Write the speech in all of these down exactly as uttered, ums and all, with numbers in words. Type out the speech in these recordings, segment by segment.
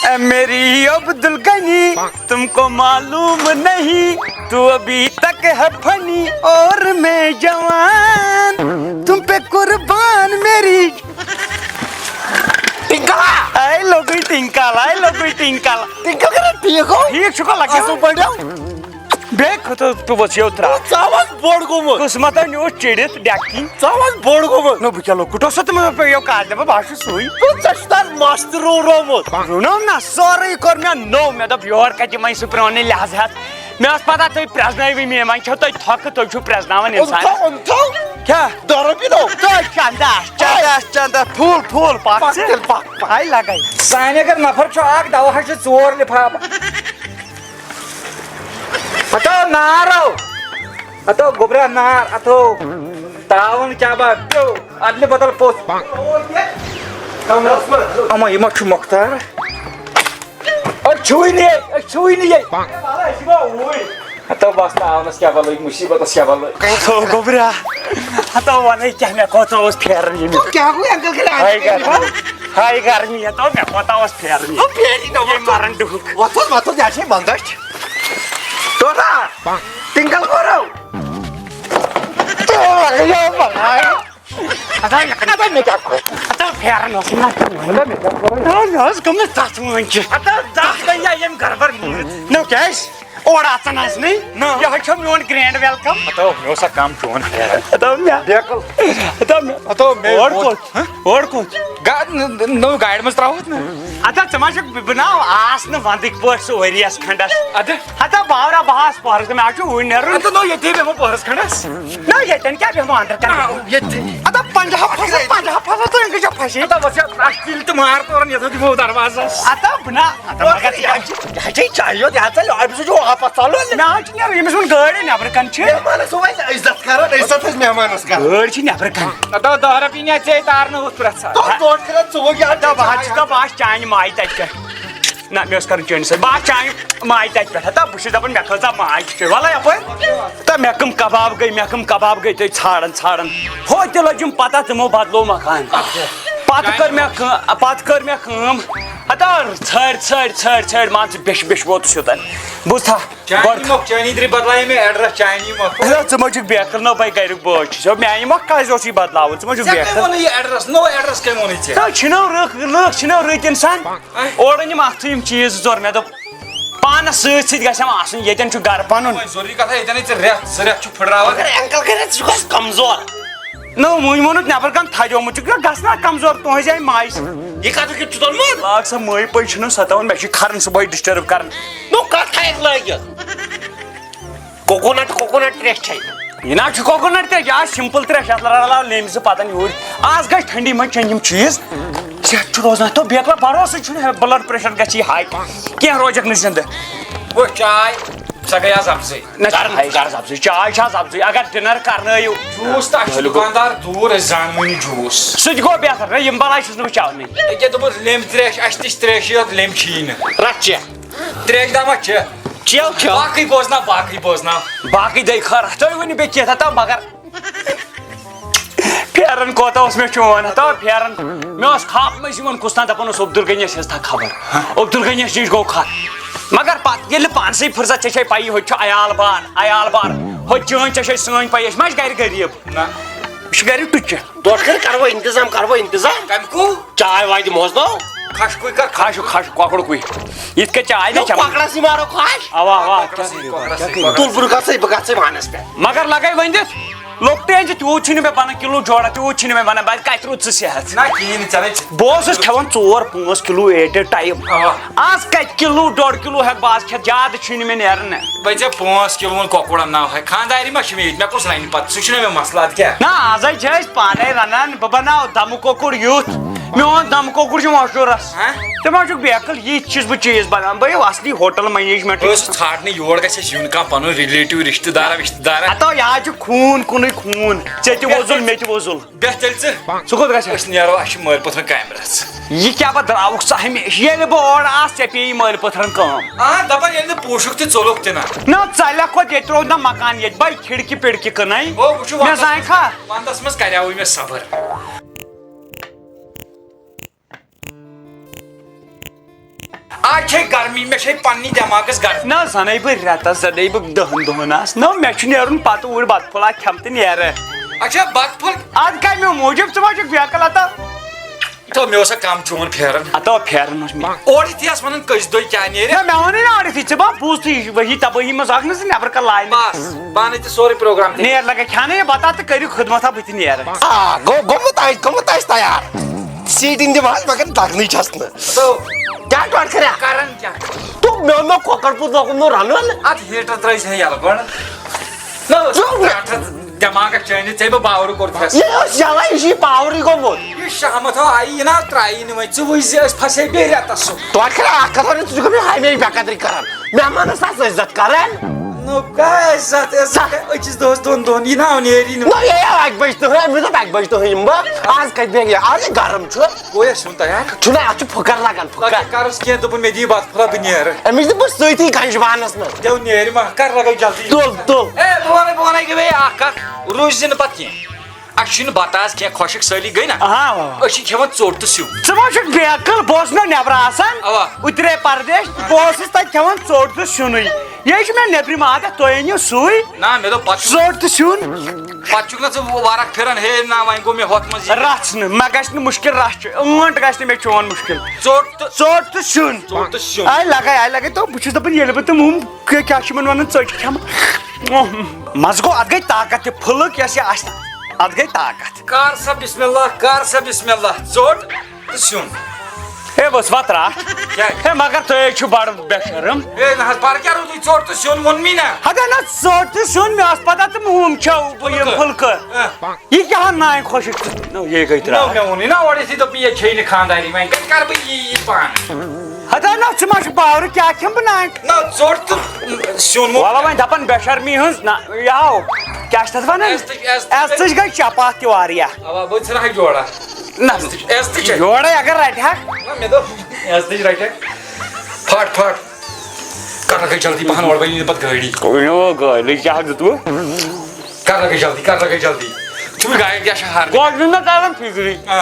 A میری عبدالغنی، تم کو معلوم نہیں، تو ابھی تک ہے فنی اور میں جوان، تم پہ قربان میری۔ ٹنکلا۔ آے لوگُے ٹنکل، آے لوگُے ٹنکل۔ ٹنکل کَران ٹھیٖک ہو؟ ٹھیٖک چھُکھا لگان؟ اَصٕل پٲٹھۍ ہو؟ بیٚیہِ خٲطرٕ پیوٚوُس یوٚترا۔ ژٕ آوَکھ بوٚڑ گوٚمُت۔ قٕسمتن اوس چِڑِتھ ڈٮ۪کہٕ کِنۍ۔ ژٕ آوَکھ بوٚڑ گوٚمُت۔ نہ، بہٕ کیٛاہ لۄکُٹ اوسُس تِمن پیٚیو کَتھ دَپان، بہٕ ہا چھُس سُے۔ بہٕ ژےٚ چھُ تَتھ مَستہٕ روٚو رومُت۔ روٚنُم نہ، سورُے کوٚر مےٚ نوٚو۔ مےٚ دوٚپ، یورٕ کَتہِ یِمَے سُہ پرٛونُے لحاظ ہٮ۪تھ۔ مےٚ ٲس پَتہ تُہۍ پرٛزنٲوِو مےٚ، وۄنۍ چھو تُہۍ تھۄکہٕ، تُہۍ چھِو پرٛزناوان اِنسان۔ اوٚن تھو، اوٚن تھو۔ کیٛاہ؟ دَہ رۄپیہِ نو۔ تۄہہِ چنٛدَس، چنٛدَس، پھوٗل، پھوٗل، پَکھ پَکھ ژٕ۔ تیٚلہِ پَکھ، پَکھ۔ ہاے لَگَے۔ سانہِ اگر نفر چھُ اَکھ، دَوہَس چھِ ژور لِفافہٕ۔ ہتو نارو، ہتو گوٚبرا نار، ہتو تاوُن کیٛاہ با پیوٚو، اَدلہِ بدل پوٚژھ۔ اما، یہِ ما چھُ مۄختار؟ أسۍ چھُوٕے نہٕ ییٚتہِ، أسۍ چھُوٕے نہٕ ییٚتہِ۔ ہتو بس تاونس کیٛاہ با لٔگۍ، مُصیبتس کیٛاہ با لٔگۍ۔ ہتو گوٚبرا، ہتو ونے کیٛاہ مےٚ کوتاہ اوس پھیران ییٚمہِ۔ کیٛاہ گوٚو انکل کٔرِتھ؟ ہاے گرمی، ہاے گرمی، ہتو مےٚ کوتاہ اوس پھیران ییٚمہِ۔ پھیری نہٕ ییٚمہِ وۄتھ۔ مرن ڈُہُک۔ وۄتھُس، وۄتھُس، یہِ ہا چھے بندش۔ توتہ، تِنکل کوٚرُو۔ ہتو مےٚ کیٛاہ کوٚر؟ ہتو پھیران اوس نہ۔ ہتو مےٚ کیٛاہ کوٚر؟ نہ، مےٚ ٲس گٔمٕژ تتھ وٲنٛجہِ۔ ہتو دَہ گٔے یا ییٚمہِ گربر نیٖرِتھ۔ نہ کیٛازِ؟ اورٕ اژان آسنٕے۔ نہ۔ یہِ ہا چھُ میون grand welcome۔ ہتو، مےٚ اوس سا کم چون پھیران۔ ہتو مےٚ۔ بیکل۔ ہتو مےٚ۔ ہتو مےٚ اورٕ ووت۔ کوٚت؟ ہہ؟ اورٕ کوٚت؟ گا-، ن-، ن-، نٔو گاڑِ منٛز ترٛاوہوتھ نہ۔ ہتو، ژٕ ما چھُکھ، بہٕ، بہٕ نا آس نہٕ ونٛدٕکۍ پٲٹھۍ سُہ ؤریَس کھنٛڈس۔ ادٕ؟ ہتو باورا، بہٕ آس پۄہرس، مےٚ حظ چھُ وُنہِ نیرُن۔ ہتو، نو ییٚتی بیٚہمو پۄہرس کھنٛڈس۔ نہ، ییٚتٮ۪ن کیٛاہ بیٚہمو، اندر کَنہِ۔ آ، ییٚتہِ۔ ہتو پنجاب پھسو، پنجاب پھسو، تُہۍ کیٛاہ چھو پھسی؟ ہتو، وۄنۍ چھِ اَسہِ تیٚلہِ تہِ مار تورن، ییٚتہِ دِمو دروازس۔ ہتو، بہٕ نا، ہتو، مگر یہِ حظ چھِ، یہِ حظ چھِ چاے یوت، یہِ حظ ژَلہِ، أمِس چھُ واپس ژَلُن۔ مےٚ حظ چھُ نیرُن، ییٚمِس ووٚن گٲڑۍ نیٚبرٕ کَنہِ چھِ۔ مہمانس چھُ وۄنۍ عزت کران، عزت ٲسۍ مہمانس کران۔ گٲڑۍ چھِ نیٚبرٕ کَنہِ۔ ہتو، دَہ رۄپیہِ نہ ژےٚ تارنہٕ ہُتھ پرٛٮ۪تھ ساتہٕ۔ تَتھ برونٛٹھ کَران ژٕ وۄنۍ یہِ ہتو، بہٕ حظ چھُس دَپان، بہٕ آسہٕ چانہِ مایہِ تَتہِ پٮ۪ٹھ۔ نہ، مےٚ ٲس کَرٕنۍ چٲنِس سۭتۍ۔ بہٕ آسہٕ چانہِ ماے تَتہِ پٮ۪ٹھ۔ ہتا، بہٕ چھُس دَپان، مےٚ کھٔژ سا ماے تہِ چٲنۍ۔ وَلَے یَپٲرۍ۔ تہٕ مےٚ کٕم کَباب گٔے، مےٚ کٕم کَباب گٔے تُہۍ ژھانٛڈان، ژھانٛڈان۔ ہُتہِ تہِ لٔجِم پَتہ، تِمو بَدلوو مکان۔ پَتہٕ کٔر مےٚ کٲ-، پَتہٕ کٔر مےٚ کٲم۔ ہتا، ژھٲرۍ، ژھٲرۍ، ژھٲرۍ، ژھٲرۍ، مان ژٕ، بیٚچھ، بیٚچھ ووتُس یوٚتَن۔ بوٗزتھا؟ چانی گۄڈٕ مۄکھ، چانی درٛے بدلایے مےٚ ایڈرَس، چانی مۄکھ۔ ہتا، ژٕ ما چھُکھ بیکٕل، نہ بھاے گَریُک بوے چھُس۔ مےٚ، میٛانہِ مۄکھ کیٛازِ اوسُے بدلاوُن؟ ژٕ ما چھُکھ ژےٚ کٔمۍ بیکٕل؟ ووٚنُے یہِ ایڈرَس؟ نوٚو ایڈرَس کٔمۍ ووٚنُے ژےٚ؟ نہ، چھِنہٕ رٕکھ، لٕکھ چھِنہٕ رٕتۍ اِنسان۔ اورٕ أنِم اَتھٕ یِم چیٖز زٕ ژور، مےٚ دوٚپ، پانَس سۭتۍ سۭتۍ گژھٮ۪م آسُن، ییٚتٮ۪ن چھُ گرٕ پَنُن۔ وۄنۍ ضروٗری کَتھا، ییٚتٮ۪ن ژٕ رٮ۪تھ زٕ رٮ۪تھ چھُکھ پھٕٹراوان۔ مگر انکل کَرِ، ژٕ چھُکھ اَسہِ کمزور۔ نہ، وۄنۍ ووٚنُتھ نٮ۪برٕ کَنہِ تھدیومُت، ژٕ کیٛاہ گژھ نا کمزور تُہٕنٛزِ آیہِ ماجہِ سۭتۍ؟ یہِ کَتھ کیُتھ چھُ تۄہہِ مول؟ لاگ سا مٲے پٲے چھُنہٕ ستاوُن، مےٚ چھُ کھَران صُبحٲے disturb کَران۔ نو کَتھ تھایَکھ لٲگِتھ؟ کوکونٹ، کوکونٹ ترٛیش چھے۔ یہِ نہ چھُ کوکونٹ ترٛیش، یہِ آسہِ simple ترٛیش، یَتھ رَلاو لیٚمبۍ زٕ پَتَن یوٗرۍ۔ آز گژھِ ٹھنڈی منٛز چیٚنۍ یِم چیٖز، صحت چھُ روزان۔ تو بیکلا بروسٕے چھُنہٕ، blood pressure گژھِ یہِ high، کینٛہہ روزٮ۪کھ نہٕ زِندٕ۔ وۄنۍ چاے، سۄ گٔے آز اَپزٕے۔ نہ، گرم۔ چاے چھِ آز اَپزٕے، چاے چھِ آز اَپزٕے۔ اگر dinner کرنٲیِو، جوٗس تہٕ اَسہِ چھُ دُکاندار دوٗر، أسۍ زانوٕے نہٕ جوٗس۔ سُہ تہِ گوٚو بہتر، نہ، یِم بلاے چھُس نہٕ بہٕ چاونٕے۔ ییٚکیٛاہ دوٚپُس لیٚمبۍ ترٛیش، اَسہِ تہِ چھِ ترٛیشٕے یوت، لیٚمبۍ چھی نہٕ۔ رَٹ چےٚ۔ ترٛیش دامہ چےٚ۔ چیو، چیو۔ باقٕے بوزناو، باقٕے بوزناو۔ باقٕے دٔے خٲر، تُہۍ ؤنِو بیٚیہِ کینٛہہ تام، مگر پھیران کوتاہ اوس مےٚ چون، ہتا پھیران۔ مےٚ اوس خواب منٛز یِوان کُس تام دَپان اوس عبدالغنیَس ہِنٛز تھا خبر۔ عبدالغنیَس نِش گوٚو خط۔ مگر پَتہٕ ییٚلہِ نہٕ پانسٕے فرصت، ژےٚ چھے پَیی، ہُتہِ چھُ عیال بار، عیال بار۔ ہُتہِ چٲنۍ، ژےٚ چھے سٲنۍ پَیی، أسۍ ما چھِ گرِ غریٖب؟ نہ۔ أسۍ چھِ گرِ ٹُچہِ۔ دۄد خٲر کرو انتظام، کرو انتظام۔ کَمہِ کُے؟ چاے واے دِمہوس نو۔ کھَش کُے کر۔ کھَش، کھَش، کۄکُر کُے۔ یِتھ کٔنۍ چاے نہ نو چٮ۪وان۔ کۄکرَس یہِ مارو کھَش۔ اوا، اوا، کیٛاہ کٔرِو؟ کۄکرَس کیٛاہ سۭتۍ، کٔرِو؟ کۄکرَس تُل بہٕ گژھے، بہٕ گژھے وانَس پٮ۪ٹھ۔ مگر لگے ؤنِتھ، لۄکٹُے أنۍ زِ، تیوٗت چھُنہٕ مےٚ بنان، کِلوٗ جوڑا تیوٗت چھُنہٕ مےٚ بنان، بہٕ کتہِ روٗد ژٕ صحت؟ نہ کِہیٖنۍ، ژےٚ نے چھِ۔ بہٕ اوسُس کھٮ۪وان ژور پانٛژھ کِلوٗ at a time۔ اوا۔ آز کتہِ کِلوٗ ڈۄڈ کِلوٗ ہٮ۪کہٕ بہٕ آز کھٮ۪تھ، زیادٕ چھُنہٕ مےٚ نیران۔ بہٕ ژےٚ پانٛژھ کِلوٗ وۄنۍ کۄکُر انناوہے، خانٛدارِ ما چھِ مےٚ ییٚتہِ، مےٚ کُس رنہِ پتہٕ، سُہ چھُنہ مےٚ مسلہٕ، ادٕ کیٛاہ؟ نہ، آزے چھِ أسۍ پانے رنان، بہٕ بناو دمہٕ کۄکُر یُتھ، میون دمہٕ کۄکُر چھُ مشہوٗرس۔ ہہ؟ ژٕ ما چھُکھ بیکل، یِتھۍ چھُس بہٕ چیٖز بناوان، بہٕ یہِ اصلی ہوٹل management۔ بہٕ اوسُس ژھانٛڈنہِ، یور گژھِ اَسہِ یُن کانٛہہ پنُن relative، رشتہٕ دارا، وشتہٕ دارا۔ ہتو، یہِ حظ چھُ خوٗن کُنُے خوٗن، ژےٚ تہِ وۄزُل، مےٚ تہِ وۄزُل۔ بیٚہہ تیٚلہِ ژٕ۔ ژٕ کوٚت گژھکھ؟ أسۍ نیرو، اَسہِ چھُ مٲلۍ پٔتھرَن کامہِ رَژھ۔ یہِ کیٛاہ پَتہٕ درٛاوُکھ ژٕ ہمیشہِ؟ ییٚلہِ بہٕ اورٕ آسہٕ، ژےٚ پیٚیی مٲلۍ پٔتھرَن کٲم۔ آ، دَپان ییٚلہِ نہٕ پوشُک تہِ ژوٚلُکھ تہِ نہ۔ نہ، ژَلٮ۪کھ کوٚت؟ ییٚتہِ روٚو نہ مکان ییٚتہِ، بَے کھِڑکی پِڑکی کٕنَے۔ او، وٕچھِو، مےٚ وَندَس زانہِ کھا؟ وَندَس منٛز کَریاوٕے مےٚ صبر۔ اَتہِ چھے گرمی، مےٚ چھے پننہِ دٮ۪ماغس گرمی۔ نہ زنے بہٕ رٮ۪تس، زنے بہٕ دہن دۄہن آس۔ نہ مےٚ چھُ نیرُن پتہٕ اوٗرۍ بتہٕ پھوٚل اکھ کھٮ۪مہٕ تہٕ نیرٕ۔ اچھا، بتہٕ پھوٚل؟ ادٕ کمہِ موٗجوٗب؟ ژٕ ما چھُکھ بیقل اتہ؟ تو مےٚ اوسا کم چون پھیران؟ اتو پھیران اوس مےٚ۔ اورٕ یِتھُے آس ونان کٔژِ دۄہہِ کیٛاہ نیرِ؟ نہ مےٚ ووٚنُے نہ اورٕ یِتھُے، ژٕ ما بوٗزتھٕے وہی تبٲہی منٛز اکھ نہٕ زٕ نٮ۪بر کر لاینہٕ۔ بس، پانے تہِ سورُے پروگرام تہِ۔ نیر لگے کھٮ۪نہٕ یہِ بتہ تہٕ کٔرِو خدمتہ بہٕ تہِ نیرٕ۔ آ، گوٚو، گوٚمُت آسہِ، گوٚمُت آسہِ تیار۔ سیٖٹِنۍ دِمہٕ حظ، مگر لگنٕے چھَس نہٕ۔ تو کیٛاہ ٹۄٹھ کَریا؟ کران کیٛاہ؟ تو مےٚ اوٚن نہ کۄکر پوٗت لوگُن نہٕ رَنُن۔ اَتھ ہیٖٹر ترٛٲوۍ زِ ہے یَلہٕ گۄڈٕ۔ نہ، ژٕ رَٹھ اَتھ دٮ۪ماغَس چٲنِس، ژےٚ بہٕ باورٕ کوٚر فیصلہٕ۔ یہِ اوس یَلَے، یہِ چھُ یہِ پاورٕے گوٚمُت۔ یہِ شامَتھ آو آیی، یہِ نہ ترٛایی نہٕ وۄنۍ۔ ژٕ وٕچھ زِ أسۍ پھسے بیٚیہِ رٮ۪تَس سُہ۔ ٹۄٹھ کَریا اَکھ کَتھ وَنٕنۍ، ژٕ چھُکھ مےٚ ہمیشہِ بے قدری کَران۔ مہمانَس آس عزت کَران۔ نو کا عزت، عزت أکِس دۄہس دۄن دۄہن، یہِ نہ نیری نہٕ۔ نہ، یہِ آو اَکہِ بَجہِ تہٕ، أمِس دوٚپ اَکہِ بَجہِ تہٕ یِمہٕ بہٕ۔ آز کَتہِ بیٚہہِ یہِ؟ آز یہِ گرم چھُ۔ گویا چھُنہٕ تیار۔ چھُنہ، اَتھ چھُ پھٕکر لگان، پھٕکر۔ پَتہٕ کَرُس کینٛہہ، دوٚپُن مےٚ دِیِو بَتہٕ پھوٚلہ، بہٕ نیرٕ۔ أمِس دِ بہٕ سۭتی گنٛجہِ بانَس منٛز۔ دِیو نیرِ ما، کَر لَگے جلدی۔ تُل، تُل۔ اے، بہٕ وَنَے، بہٕ وَنَے کہِ بیٚیہِ اَکھ کَتھ، روٗزۍ زِ نہٕ پَتہٕ کینٛہہ۔ اَسہِ چھُنہٕ بَتہٕ آز کینٛہہ، خۄشِک سٲلی گٔے نہ؟ آ، آ۔ أسۍ چھِ کھٮ۪وان ژوٚٹ تہٕ سیُن۔ ژٕ ما چھُکھ بیقل؟ بہٕ اوسُس نہ نٮ۪برٕ آسان۔ اَوا۔ اُترے پردیش، بہٕ اوسُس تَتہِ کھٮ۪وان ژوٚٹ تہٕ سیُنٕے۔ یہِ چھُ مےٚ نیٚبرِم عادت، تُہۍ أنِو سُے۔ نہ، مےٚ دوٚپ پَتہٕ چھُ، ژوٚٹ تہٕ سیُن۔ پَتہٕ چھُکھ نہ ژٕ وَرَکھ پھِران، ہے نہ، وۄنۍ گوٚو مےٚ ہۄتھ منٛز یہِ۔ رَژھ نہٕ، مےٚ گژھِ نہٕ مُشکِل رَژھ چہِ-، ٲنٛٹ گژھِ نہٕ مےٚ چون مُشکِل۔ ژوٚٹ تہٕ ژوٚٹ تہٕ سیُن۔ ژوٚٹ تہٕ سیُن۔ آے لَگے، آے لَگے، تو بہٕ چھُس دَپان ییٚلہِ بہٕ تِم ہُم کیٛاہ، کیٛاہ چھِ یِمَن وَنان، ژۄچہِ کھٮ۪مہٕ۔ مَزٕ گوٚو، اَتھ گٔے طاقت تہِ، پھُلُک یۄس یہِ آسہِ، اَتھ گٔے طاقت۔ کر سا بسم اللہ، کر سا بسم اللہ، ژوٚٹ تہٕ سیُن۔ ہے، بس وَترا۔ کیٛاہ؟ ہے، مگر تُہۍ حظ چھِو بَڑٕ بے شرم۔ ہے، نہ حظ، پَرٕ کیٛاہ روٗدُے، ژوٚٹ تہٕ سیُن ووٚن مےٚ نہ۔ ہَتا نہ، ژوٚٹ تہٕ سیُن، مےٚ ٲس پَتہ تِم ہُم چھَو یِم پھُلکہٕ۔ پھُلکہٕ۔ ہہ۔ یہِ کیٛاہ ہَن نانۍ خۄشِک؟ نو، یے گٔے نو، ترٛاو۔ مےٚ ووٚنُے نہ اورٕ یِتھُے، دوٚپ مےٚ، ییٚتہِ چھے نہٕ خانٛداری وۄنۍ، کَتہِ کَرٕ بہٕ یی، یی پانہٕ؟ ہتا نہ، ژٕ ما چھُکھ باورٕ، کیٛاہ کھٮ۪مہٕ بہٕ نانۍ؟ نہ، ژوٚٹ تہٕ سیُن ووٚن۔ وَلہٕ وۄنۍ دَپان بے شرمی ہٕنٛز، نہ، یہِ آو، کیٛاہ چھِ تَتھ وَنان؟ عزتٕچ، عزتٕچ عزتٕچ گٔے چپاتھ تہِ واریاہ۔ اَوا، بہٕ ژھٕنہٕ ہا جوڑا۔ نہ، عزتٕچ، عزتٕچ۔ جوڑے اگر رَٹہِ ہا۔ نہ، مےٚ دوٚپ، عزتٕچ رَٹہِ ہا۔ پھٹ، پھٹ۔ کر لگے جلدی پہن، اور بنی پت گاڑی۔ او گاڑی کیا دیُتوٕ؟ کر لگے جلدی، کر لگے جلدی۔ ژٕ وٕچھ گاڑِ کیٛاہ چھِ ہر۔ گۄڈٕ نہٕ مےٚ تران فِکرٕے۔ آ۔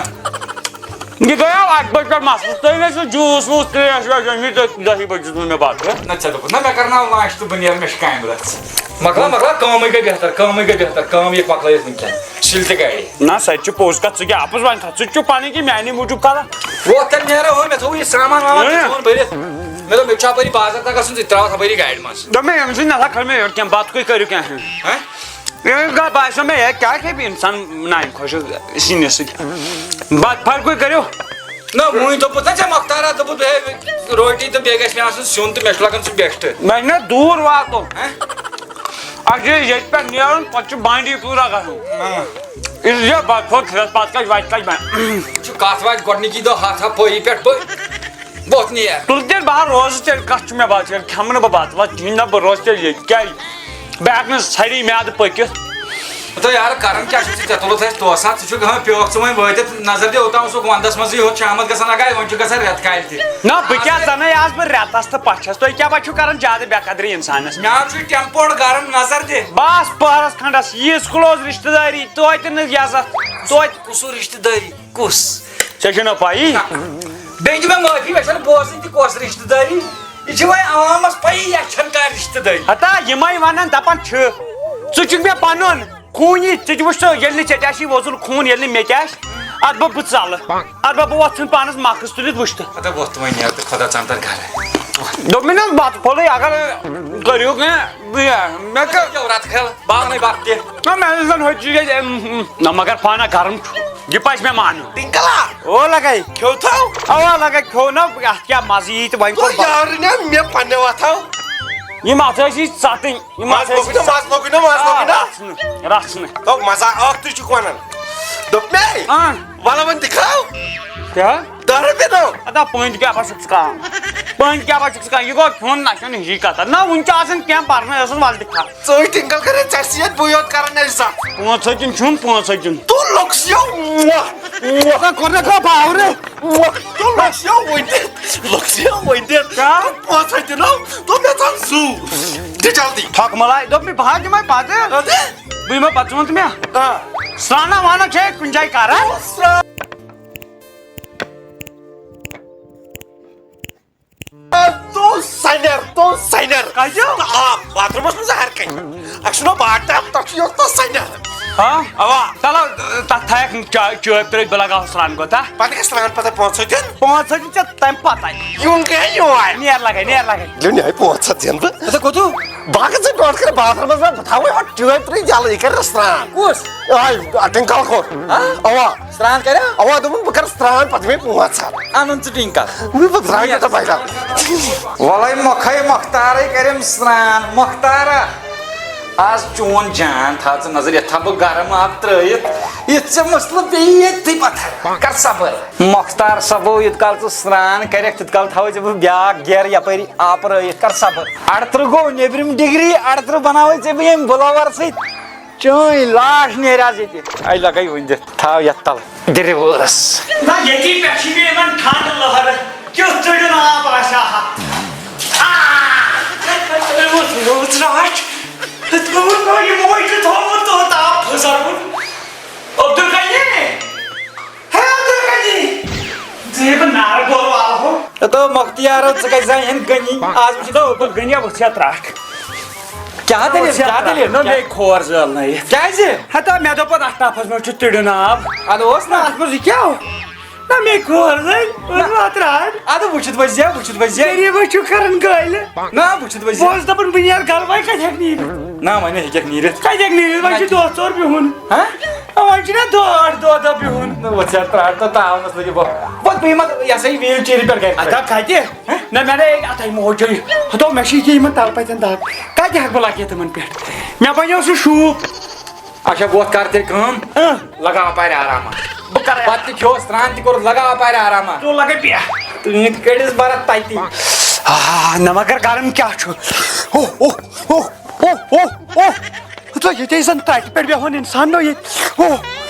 یہِ گٔیو اَکہِ بجہِ پٮ۪ٹھ مَسلہٕ۔ تُہۍ ٲسِو juice ووٗس، ترٛیش ویش أنِو تُہۍ، دَہہِ بجہِ دیُتمُت مےٚ بَتہٕ۔ نہ ژےٚ دوٚپُتھ نہ مےٚ کرناو lunch تہٕ بہٕ نیرٕ، مےٚ چھِ کامہِ رَژھ۔ مۄکلاو، مۄکلاو، کٲمٕے گٔے بہتر، کٲمٕے گٔے بہتر، کٲم یِکھ مۄکلٲیِتھ وٕنکٮ۪ن۔ سُلہِ تہِ گاڑِ۔ نہ، سۄ تہِ چھِ پوٚز کَتھ، ژٕ کیٛاہ اَپُز وَنکھا؟ ژٕ تہِ چھُکھ پَنٕنۍ کِنۍ میٛانی موٗجوٗب کَران۔ وۄتھ تیٚلہِ نیرو ہو، مےٚ تھوٚو یہِ سامان وامان اۭں۔ تہِ تھوٚوُن بٔرِتھ۔ مےٚ دوٚپ، مےٚ چھُ اَپٲری بازر تام گژھُن، ژٕ تہِ ترٛاوَتھ اَپٲری گاڑِ منٛز۔ دوٚپ مےٚ، أمۍ سٕنٛدۍ نہ سا کھٲلۍ مےٚ یورٕ کینٛہہ، بَتہٕ کُے کٔرِو کینٛہہ۔ ہہ؟ یہِ گا-، باسیو مےٚ، ہے، کیٛاہ کھیٚیہِ اِنسان نانہِ خۄشِک سِنِس سۭتۍ؟ بَتہٕ پھَلۍ کُے کٔرِو۔ نہ، وۄنۍ دوٚپُتھ نہ ژےٚ مۄختارا، دوٚپُتھ، ہے، روٹی تہٕ بیٚیہِ گژھِ مےٚ آسُن سیُن تہٕ مےٚ چھُ لَگان سُہ بیٚٹھٕ۔ مےٚ چھُنہ دوٗر واتُن۔ ہہ؟ اَسہِ چھُ ییٚتہِ پٮ۪ٹھ نیرُن، پَتہٕ چھُ بانڈی پوٗرہ گژھُن۔ ہہ۔ یہِ چھُ یہِ بَتہٕ پھوٚل کھٮ۪تھ، پَتہٕ کَتہِ وَتہِ کَتہِ بَنہِ؟ یہِ چھُ کَتھ واتہِ گۄڈٕنِکی دۄہ ہَتھ ہَپٲری پٮ۪ٹھ بٔلۍ۔ بہت نیر۔ تُل تیٚلہِ بہٕ ہا روزٕ تیٚلہِ، کَتھ چھُ مےٚ بَتہٕ، ییٚلہِ کھٮ۪مہٕ نہٕ بہٕ بَتہٕ وَتہٕ کِہیٖنۍ نہ، بہٕ روزٕ تیٚلہِ ییٚتہِ۔ کیٛازِ؟ بہٕ ہٮ۪کہٕ نہٕ ژھَری میٛادٕ پٔکِتھ۔ تہٕ یارٕ، کَران کیٛاہ چھُکھ ژٕ؟ ژےٚ تُلُتھ اَسہِ توسہٕ، ژٕ چھُکھ ہاں پیوکھ ژٕ وۄنۍ وٲتِتھ۔ نظر دِ، اوٚتام اوسُکھ وَنٛدَس منٛزٕے یوت شامَس گژھان، اَگَے وۄنۍ چھُ گژھان رٮ۪تہٕ کالہِ تہِ۔ نہ، بہٕ کیٛاہ زَنَے آسہٕ بہٕ رٮ۪تَس تہٕ پَژھٮ۪س، تُہۍ کیٛاہ پَتہٕ چھُو کَران زیادٕ بے قدری اِنسانَس؟ مےٚ حظ چھُ ٹٮ۪مپوڈ گَرم، نظر دِ۔ بَس پٔہرَس کھنٛڈَس، ییٖژ close رِشتہٕ دٲری، توتہِ نہٕ یَزَتھ، توتہِ۔ کُس ہیوٗ رِشتہٕ دٲری؟ کُس؟ ژےٚ چھےٚ نہ پَیی؟ نہ۔ بیٚیہِ دِ مےٚ معٲفی، مےٚ چھَنہٕ بوزٕنۍ تہِ کۄس رِشتہٕ دٲری۔ یہِ چھِ وۄنۍ عوامَس پَیی، یَتھ چھَنہٕ کانٛہہ رِشتہٕ دٲری۔ ہتا یِمَے وَنان، دَپان چھِ، ژٕ چھُکھ مےٚ پَنُن خوٗنی، ژٕ تہِ وٕچھ ژٕ، ییٚلہِ نہٕ ژےٚ تہِ آسی وۄزُل خوٗن، ییٚلہِ نہٕ مےٚ تہِ آسہِ، اَدٕ بہٕ، بہٕ ژَلہٕ۔ اَدٕ بہٕ، بہٕ وۄتھٕ ژھٕن پانَس مَکھٕس تُلِتھ وٕچھتہٕ۔ ہتا وۄتھ وۄنۍ نیر تہٕ خۄدا ژَنتَر گَرٕ۔ دوٚپ مےٚ نہ حظ بَتہٕ پھوٚلٕے، اگر کٔرِو کینٛہہ، بہٕ، مےٚ کٔر۔ یو رَتہٕ کھَل، باونَے بَتہٕ تہِ۔ نہ، مےٚ ٲسۍ زَن ہُتہِ چیٖز، نہ، مگر پانہ گرم چھُ۔ یہِ پَزِ مےٚ مانُن۔ ٹِنکلا۔ او لگے۔ کھیوٚو تھو؟ اوا لگے کھیوٚو نہ، اَتھ کیٛاہ مَزٕ یی تہٕ وۄنۍ تو کوٚر بَتہٕ۔ یارٕ نہ، مےٚ پننہِ وَتھو۔ یِم اَتھ ٲسۍ یہِ ژَٹٕنۍ، یِم اَتھ مَزٕ لوٚگُے ٲسۍ نہ، مَزٕ لوٚگُے نہ، مَزٕ آ، لوٚگُے نہ۔ رَژھ نہٕ، رَژھ نہٕ۔ تو مَزٕ اَکھ تُے چھُکھ وَنان۔ دوٚپ مےٚ، آ۔ وَلہٕ وۄنۍ دِکھاو۔ کیٛاہ؟ دَہ رۄپیہِ دو۔ اَدا پٔنٛدۍ کیٛاہ بَس چھُکھ ژٕ کَران؟ پٔنٛدۍ کیٛاہ بَس چھُکھ ژٕ کَران؟ یہِ گوٚو کھیوٚن نہ کھیوٚن ہِشی کَتھا۔ نہ، وُنہِ چھُ آسان کینٛہہ پَرنَے ٲسَس وَلہٕ دِکھا۔ ژٕ ٹِنکل کَرے ژےٚ سۭتۍ بہٕ یوت کَران عزت۔ پانٛژھ ہَتہِ چھُنہٕ، پانٛژھ ہَتہِ۔ تو لوٚگ سیو۔ مۄہ۔ مۄہ۔ ژےٚ کوٚر نہ کانٛہہ باورٕ۔ مۄہ۔ تو لوٚگ سیو وۄنۍ دِتھ۔ لوٚگ سیو وۄنۍ دِتھ۔ کیٛاہ؟ پانٛژھ ہَتہِ دِنو۔ تو مےٚ ژَن زُو۔ دِ جلدی۔ تھۄکھ مَلاے۔ دوٚپ مےٚ بہٕ ہا دِمَے پَتہٕ۔ اَدٕ؟ بہٕ یِمَے پَتہٕ، ژٕ وَن تہٕ مےٚ۔ آ۔ سرٛانہ وانہ چھے کُنہِ جایہِ کَران؟ سرٛا-، سینر۔ کَتہِ؟ آ، باتھ روٗمَس منٛز ہر کَنہِ۔ اَسہِ چھُنہٕ باٹھ ٹب، تَتھ چھُ یوت سینر۔ ہاں؟ اَوا۔ چلو، تَتھ تھایَکھ چا-، چٲبۍ ترٛٲوِتھ، بہٕ لگاوٕ سرٛان کوٗتاہ۔ پَتہٕ گژھِ سرٛان پَتہٕ پانٛژھ ہَتھ دیُن۔ پانٛژھ ہَتھ دیُن ژےٚ تَمہِ پَتَے۔ یُن گٔے یور۔ نیر لَگے، نیر لَگے۔ دیُن یِہوٚے پانٛژھ ہَتھ دِنہٕ بہٕ۔ ژٕ کوٚت چھُکھ؟ بہٕ ہا گژھٕ برونٛٹھ کَنہِ باتھ روٗمَس منٛز، بہٕ تھاوَے ہۄ ٹٲبۍ ترٛٲوِتھ یَلہٕ، یہِ کَرِ سرٛان۔ کُس؟ آے، آ، ٹِنکَل کوٚر۔ ہاں؟ اَوا۔ سرٛان کَریا؟ اَوا، دوٚپُن، بہٕ کَرٕ سرٛان، پَتہٕ دِمَے پانٛژھ ہَتھ۔ اَنُن ژٕ ٹِنکَل۔ بہٕ، بہٕ درٛاے نیر۔ پَتہٕ بَجان۔ وَلَے مۄکھَے مۄختارَے کَرٮ۪م سرٛان، مۄختارا۔ آز چون جان، تھاو ژٕ نظر، یَتھ تھاو بہٕ گرم آب ترٛٲیِتھ۔ یُتھ ژےٚ مسلہٕ پیٚیہِ ییٚتھی پَتھَر۔ کَر صبر۔ مۄختار صٲبو، یُتھ کال ژٕ سرٛان کَرٮ۪کھ، تیُتھ کال تھاوَے ژےٚ بہٕ بیٛاکھ گیرٕ یَپٲری آب رٲیِتھ۔ کَر صبر۔ اَڑترٕہ گوٚو نیٚبرِم ڈگری، اَڑترٕہ بَناوَے ژےٚ بہٕ ییٚمہِ بُلاوَر سۭتۍ۔ چٲنۍ لاش نیرِ آز ییٚتہِ۔ اَے لَگَے وٕنہِ دِتھ۔ تھاو یَتھ تَل۔ دِ reverse۔ نہ، ییٚتی پٮ۪ٹھ چھِ مےٚ یِوان ٹھنٛڈ لہرٕ۔ کیُتھ ژٔٹِن آب آسہِ ہا۔ آ! تٔمۍ اوس رٲژ راتھ۔ تٔمۍ اوس یِموٕے چھُ تھوٚومُت توٚت آب پھٕسراوُن۔ عبدالغنی! ہے عبدالغنی! ژٕ ہے بہٕ نارٕ گول والہو۔ ہتو مۄختیارو، ژٕ کتہِ زانہِ ہن غنی؟ آز وٕچھ تو عبدالغنی، وٕچھ یا ترٛٹھ۔ کیٛاہ دٔلیٖل؟ کیٛاہ دٔلیٖل؟ نہ، مےٚ کھور زٲلنٲیِتھ۔ کیٛازِ؟ ہتا مےٚ دوٚپ پتہٕ اتھ ٹپھس منٛز چھُ تُڑیُن آب۔ ادٕ اوس نہ؟ اتھ منٛز یہِ کیٛاہ اوس؟ نہ، مےٚ کھور زٲلۍ، وۄنۍ ما ترٛٹھ؟ ادٕ وٕچھِتھ ؤسۍ زِ، وٕچھِتھ ؤسۍ زِ۔ غریٖبس چھُ کران گٲلۍ۔ نہ، وٕچھِتھ ؤسۍ زِ۔ بہٕ اوسُس دپان بہٕ نیرٕ گرٕ، وۄنۍ کتہِ ہٮ۪کہٕ نیٖرِتھ؟ نہ، وۄنۍ ہیٚکٮ۪کھ نیٖرِتھ۔ کتہِ ہٮ۪کہٕ نیٖرِتھ؟ وۄنۍ چھُ نہ۔ دۄہ ژور بِہُن۔ ہہ؟ وۄنۍ چھُنہ دۄہ ٲٹھ دۄہ دۄہ بِہُن۔ نہ، وۄنۍ ژےٚ ترٛٹھ تہٕ تاونس لٔگِو بہٕ۔ وۄنۍ بہٕ یِمہٕ یہِ ہسا یہِ wheel chairِ پٮ۪ٹھ گرِ۔ اَدا کَتہِ؟ نہ، مےٚ نَے اَتھَے موجے۔ ہتو، مےٚ چھِ یہِ یِمَن تَلہٕ پَتٮ۪ن دَگ۔ کَتہِ ہٮ۪کہٕ بہٕ لَگٲیِتھ یِمَن پٮ۪ٹھ؟ مےٚ بَنیو سُہ شوٗب۔ اچھا، وۄتھ کر تیٚلہِ کٲم۔ اۭں۔ لگاو اَپارِ آرامہ۔ بہٕ کَرٕ۔ بَتہٕ تہِ کھیوٚو، سرٛان تہِ کوٚر، لگاو اَپارِ آرامہ۔ ژٕ لَگے پٮ۪ٹھ۔ تہٕ یہِ کٔڑِس بَرَتھ تَتہِ۔ آ، نہ مگر گرم کیٛاہ چھُ؟ اوہ، اوہ، اوہ، اوہ، اوہ، اوہ۔ ژٕ ییٚتے زن ترٛٹہِ پٮ۪ٹھ بیٚہوان انسان نو ییٚتہِ۔ ہو،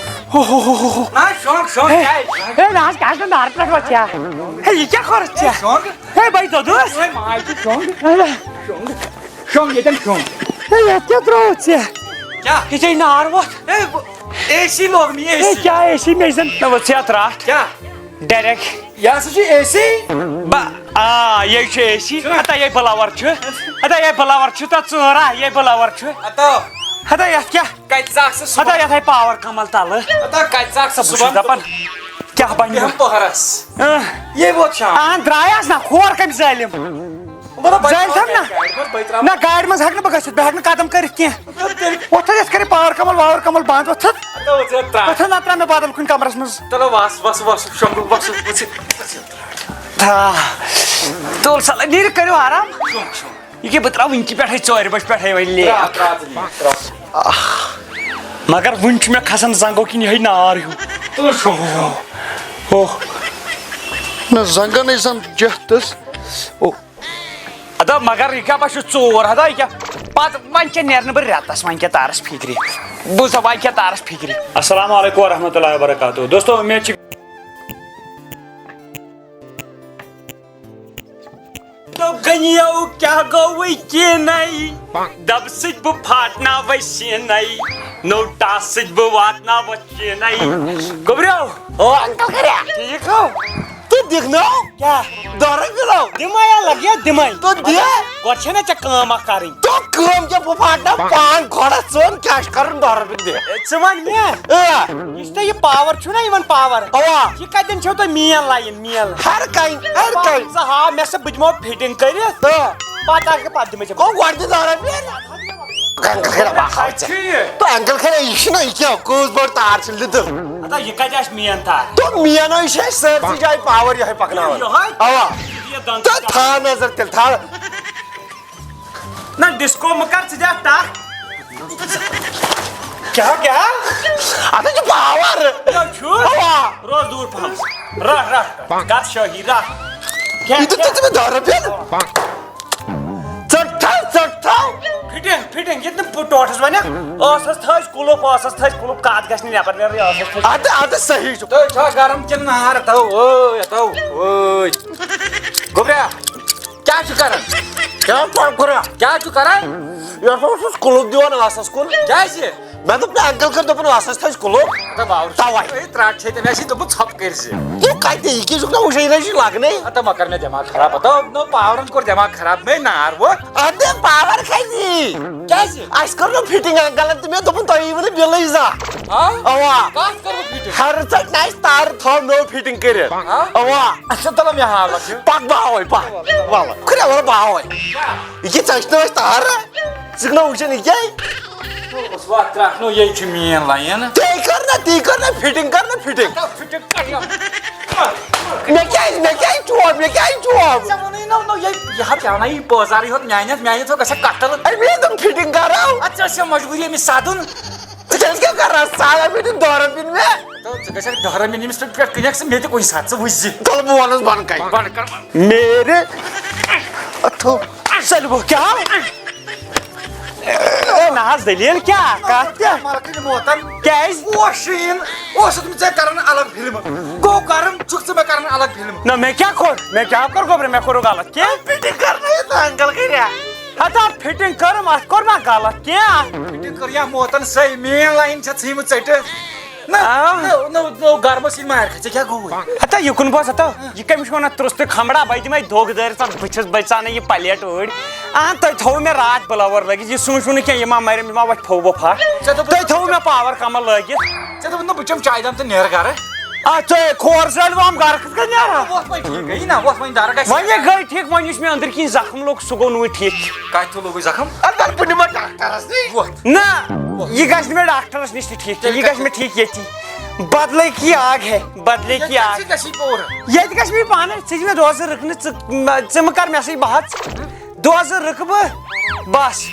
ہو، ہو، ہو، ہو، ہو۔ نہ، شۄنٛگ، شۄنٛگ، ہے، کیٛازِ؟ ہے، نہ حظ، کیٛاہ چھُ نارٕ پٮ۪ٹھ وۄتھ ژےٚ؟ ہے، یہِ کیٛاہ کوٚرُتھ ژےٚ؟ شۄنٛگ؟ ہے، بھائی دۄدُس۔ ہے، ماے چھِ شۄنٛگ۔ ہے، شۄنٛگ۔ شۄنٛگ ییٚتٮ۪ن شۄنٛگ۔ ہے، یَتھ کیٛاہ ترٛووُتھ ژےٚ؟ کیٛاہ؟ یہِ چھے نار وۄتھ۔ ہے، بہٕ، اے سی لوگ نہٕ، اے ہے، سی۔ کیٛاہ اے سی؟ مےٚ زن نہ وۄتھ ژےٚ ترٛٹھ۔ کیٛاہ؟ ڈایریکٹ۔ یہِ ہسا چھُ اے سی۔ با-، آ، یہِ چھُ اے سی۔ چھُنہ؟ ہتا یہِ بلاور چھُ۔ ہتا یہِ بلاور چھُ، تَتھ ژٲر آ، یہِ بلاور چھُ۔ ہتا۔ ہتا یَتھ کیٛاہ؟ کَتہِ ژاکھ ژٕ ہتا صُبحن؟ یَتھ ہے پاور کمل تَلہٕ۔ ہتا کَتہِ ژاکھ ژٕ بہٕ چھُس صُبحن؟ دَپان، کیٛاہ بَنہِ؟ بیٚہم پٔہرَس۔ اۭں۔ یے ووت شام۔ اہن، درٛایس نہ، کھور کَمہِ ظٲلِم۔ مطلب، بہٕ ظٲلۍ تھَم نہ۔ گاڑِ منٛز، بہٕ ترٛاوٕ نہ، گاڑِ منٛز ہٮ۪کہٕ نہٕ بہٕ گٔژھِتھ، بہٕ ہٮ۪کہٕ نہٕ قدم کٔرِتھ کینٛہہ۔ تیٚلہِ وۄتھ حظ، یَتھ کَرے پاور کمل، واور کمل بنٛد، وۄتھ حظ۔ ہتا وۄتھ ژٕ ترٛاو۔ وۄتھ حظ، نہ ترٛاو مےٚ بدل کُنہِ کمرس منٛز۔ چلو، وَس، وَس، وَس، شۄنٛگُو، وَس، وَس۔ تھا۔ تُل سا، نیٖرِو، کٔرِو آرام۔ شۄنٛگ، شۄنٛگ۔ یہِ کیٛاہ، بہٕ ترٛاوٕ وٕنہِ کہِ پٮ۪ٹھَے ژورِ بَجہِ پٮ۪ٹھَے وۄنۍ لیٹ۔ ترٛاو، ترٛاو ژٕ، ترٛاو۔ مگر وٕنہِ چھُ مےٚ کھَسان زنٛگو کِنۍ یِہوٚے نار ہیوٗ۔ تُل شۄنٛگ۔ اوہ۔ نہ، زنٛگَن ٲسۍ زَن جَتھ تہٕ۔ اوہ۔ ہتا مگر یہِ کیٛاہ، بہٕ چھُس ژوٗر، ہتا یہِ کیٛاہ؟ پَتہٕ وۄنۍ کیٛاہ نیرٕ نہٕ بہٕ رٮ۪تَس، وۄنۍ کیٛاہ تارَس فِکرِ؟ بوٗزتھا، وۄنۍ کیٛاہ تارَس فِکرِ؟ السلام علیکم ورحمۃ اللہ وبرکاتہ۔ دوستو، مےٚ چھِ تو گنیو کیٛاہ گوٚوٕے کینَے؟ دَبہٕ سۭتۍ بہٕ پھاٹناوَے سیٖنَے، نوٚو ٹاس سۭتۍ بہٕ واتناوَتھ چیٖنَے۔ گوٚبریو۔ او انکل کریہ۔ ٹھیٖک ہو؟ تہٕ دِکھ نو۔ کیٛاہ؟ دۄہ رۄپیہِ نو۔ دِمَے یا لَگہِ یا دِمَے۔ تہٕ دِ۔ گۄڈٕ چھَنہ ژےٚ کٲم اَکھ کَرٕنۍ۔ تہٕ کٲم کیٛاہ، بہٕ پھاٹناو پان کھۄڈَس، ژٕ وَن کیٛاہ چھُ کَرُن دۄہ رۄپیہِ دِ۔ ژٕ وَن مےٚ۔ اۭں۔ یُس تۄہہِ یہِ پاور چھُو نہ یِوان پاور، اوا۔ یہِ کَتٮ۪ن چھَو تۄہہِ مین لایِن، مین؟ ہر کانٛہہ، ہر کانٛہہ۔ ژٕ ہاو مےٚ سا، بہٕ دِمو فِٹِنٛگ کٔرِتھ۔ اۭں۔ پَتہٕ اَکھ، پَتہٕ دِمَے ژےٚ بہٕ۔ گۄڈٕ دِ دَہ رۄپیہِ۔ انکل خیر، بہٕ ہاوٕ ژےٚ۔ اچھا، یہِ۔ تو انکل خیر، یہِ چھُنہ، یہِ کیٛاہ، کۭژ بٔڑ تار چھِ لِدٕر۔ اَدا یہِ کَتہِ آسہِ مین تار؟ تو مین ہو، یہِ چھِ اَسہِ سٲرسٕے جایہِ پاور یِہوٚے پَکناوان۔ یِہوٚے؟ اوا۔ یہِ دَنٛد تو تھاو نظر تیٚلہِ، تھاو۔ نہ، ڈسکو مہ کر، ژٕ دِ اتھ ٹکھ۔ کیٛاہ، کیٛاہ؟ اتھ چھُ پاور۔ یہِ چھُ؟ اوا۔ روز دوٗر پہم۔ رٹھ، رٹھ۔ گژھ شٲہی، رٹھ۔ کیٛاہ، یہِ تہِ کیٛاہ؟ تہِ مےٚ دَہ رۄپیہِ۔ ژٔٹ تھاو، ژٔٹ تھاو۔ فٹنگ، فٹنگ، یہِ تہِ نہٕ ٹوٹھس ونکھ۔ ٲسس تھٲوِس کُلُف، ٲسس تھٲوِس کُلُف، کتھ گژھِ نہٕ نٮ۪بر نیرٕنۍ، ٲسس تھٲوِس۔ ادٕ، ادٕ صحیح چھُ۔ تُہۍ چھا گرم کِنہٕ نار؟ تو، وٲے، تو، وٲے۔ گوٚبریا۔ کیٛاہ چھُ کران؟ کیٛاہ چھُ کران؟ کیٛاہ چھُ کران؟ یہِ ہسا اوسُس کُلُف دِوان ٲسَس کُن۔ کیٛازِ؟ مےٚ دوٚپ نہٕ، انکل کٔر دوٚپُن، "وَس حظ تھٲوِس کُلوپ۔" ہتا باور چھُ۔ تَوَے۔ أے ترٛٹھ چھے تٔمۍ، اَسہِ دوٚپُن ژھۄپہٕ کٔرۍ زِ۔ یہِ کَتہِ؟ یہِ کیٛاہ چھُکھ نہ وٕچھان، یہِ نہ چھُ لَگنَے۔ ہتا مہ کر مےٚ دٮ۪ماغ خراب، ہتا نو پاورن کوٚر دٮ۪ماغ خراب، مےٚ نار ووت۔ اَدٕ پاور کھسہِ۔ کیٛازِ؟ اَسہِ کٔر نہٕ فِٹِنٛگ انکلن تہٕ مےٚ دوٚپُن، "تۄہہِ یِیِو نہٕ بِلٕے زانٛہہ۔" ہا؟ اَوا۔ کَتھ کٔروٕ فِٹِنٛگ؟ ہر ژَٹہِ نہٕ اَسہِ تارٕ، تھٲو نٔو فِٹِنٛگ کٔرِتھ۔ ہا؟ اَوا۔ اچھا، تَلہٕ مےٚ ہاو اَتھ۔ پَک بہٕ ہاوَے، پَک۔ وَلہٕ۔ خۄدا وَلہٕ بہٕ ہاوَے۔ کیٛاہ؟ یہِ کیٛاہ ژَٹہِ نہٕ اَسہِ تارٕ؟ ژٕ چھُکھ نہ وٕچھان یہِ کیٛاہ؟ اوس وَتھ ترٛٹھ، نو یے چھِ میٛٲنۍ line۔ تی کر نہ، تی کر نہ، fitting کر نہ، fitting۔ Fitting کر یہِ۔ مےٚ کیٛازِ، مےٚ کیٛازِ چوب، مےٚ کیٛازِ چوب؟ ژےٚ ووٚنُے نہ، نو یے، یہِ ہا پیٛاونہ یہِ بازارٕے ہوت میٛانہِ اَتھ، میٛانہِ اَتھ گژھِ ہا قتل۔ اَمے دوٚپ fitting کرو۔ اَدٕ ژےٚ ٲسیا مجبوٗری أمِس سَدُن؟ ژٕ کیٛازِ کیٛاہ کران سَدان؟ مےٚ دیُن دَہ رۄپیہِ مےٚ۔ تہٕ ژٕ گژھکھ دَہ رۄپیہِ أمِس پٮ۪ٹھ، پٮ۪ٹھ کٕنکھ ژٕ مےٚ تہِ کُنہِ ساتہٕ، ژٕ وٕچھ زِ۔ تَلہٕ بہٕ وَنَس بۄنہٕ کَنہِ۔ بۄنہٕ کَر بۄنہٕ۔ میرے اتھو سلبو کیا؟ اے نہ حظ، دٔلیٖل کیٛاہ؟ کَتھ کیٛاہ؟ مَرٕ کٔنۍ موتَن۔ کیٛازِ؟ اوس شیٖن، اوسُتھ ژےٚ کران الگ فِلم۔ گوٚو گرم، چھُکھ ژٕ مےٚ کران الگ فِلم۔ نہ، مےٚ کیٛاہ کوٚر؟ مےٚ کیٛاہ کوٚر گوٚبرِ؟ مےٚ کوٚرُکھ غلط کینٛہہ؟ Fitting کرنٲیِتھ انکل کٔرِتھ۔ ہتا fitting کٔرٕم، اَتھ کوٚر ما غلط کینٛہہ؟ Fitting کٔر یا موتَن سۄے، میٛٲنۍ line چھےٚ ژھٕنمٕژ ژٔٹِتھ۔ نہ، آ۔ نہ، نہ، نہ، گرمہٕ سۭتۍ مار کھژِ، کیٛاہ گوٚوُے؟ ہتا یہِ کُن بوز، ہتا، یہِ کٔمِس چھُ وَنان ترٛوستُے کھمبڑا؟ بہٕ دِمے دھوکہٕ دٲرِتھ، بہٕ چھَس، بہٕ ژانَے یہِ plate أڑۍ۔ اہن، تۄہہِ تھوٚو مےٚ راتھ blower لٲگِتھ، یہِ سوٗنٛچ ووٚنُے کینٛہہ، یہِ ما مَرِ، یہِ ما وۄتھِ پھوٚو وۄپھا۔ ژےٚ دوٚپُتھ تۄہہِ تھوٚو مےٚ power کمل لٲگِتھ۔ ژےٚ دوٚپُتھ نہٕ بہٕ چَمہٕ چایہِ دام تہٕ نیرٕ گرٕ۔ آ، ژےٚ کھور زٲلۍ وۄم گرٕ کِتھ کٔنۍ نیرٕ؟ وۄتھ وۄنۍ ٹھیٖک گٔیی نا، وۄتھ وۄنۍ دَرٕ گژھِ۔ وۄنۍ یہِ گٔے ٹھیٖک، وۄنۍ یُس مےٚ أنٛدٕرۍ کِنۍ زخم لوٚگ، سُہ گوٚو نہٕ وۄنۍ ٹھیٖک۔ کَتہِ تھوٚو لوٚگُے زخم؟ اَدٕ وَلہٕ بہٕ نِمَے ڈاکٹرَس نِش۔ وۄتھ۔ نہ، یہِ گژھِ نہٕ مےٚ ڈاکٹرَس نِش تہِ ٹھیٖک کینٛہہ، یہِ گژھِ مےٚ ٹھیٖک ییٚتی۔ بدلے کی آگ ہے، بدلے کی آگ۔ ژےٚ گژھی پوٗرٕ۔ ییٚتہِ گژھِ مےٚ پانَے، ژٕ دِ مےٚ دۄہ زٕ رٕکنہٕ، ژٕ، ژٕ مہٕ کر مےٚ سۭتۍ بحث۔ دۄہ زٕ رٕکہٕ بہٕ، بس۔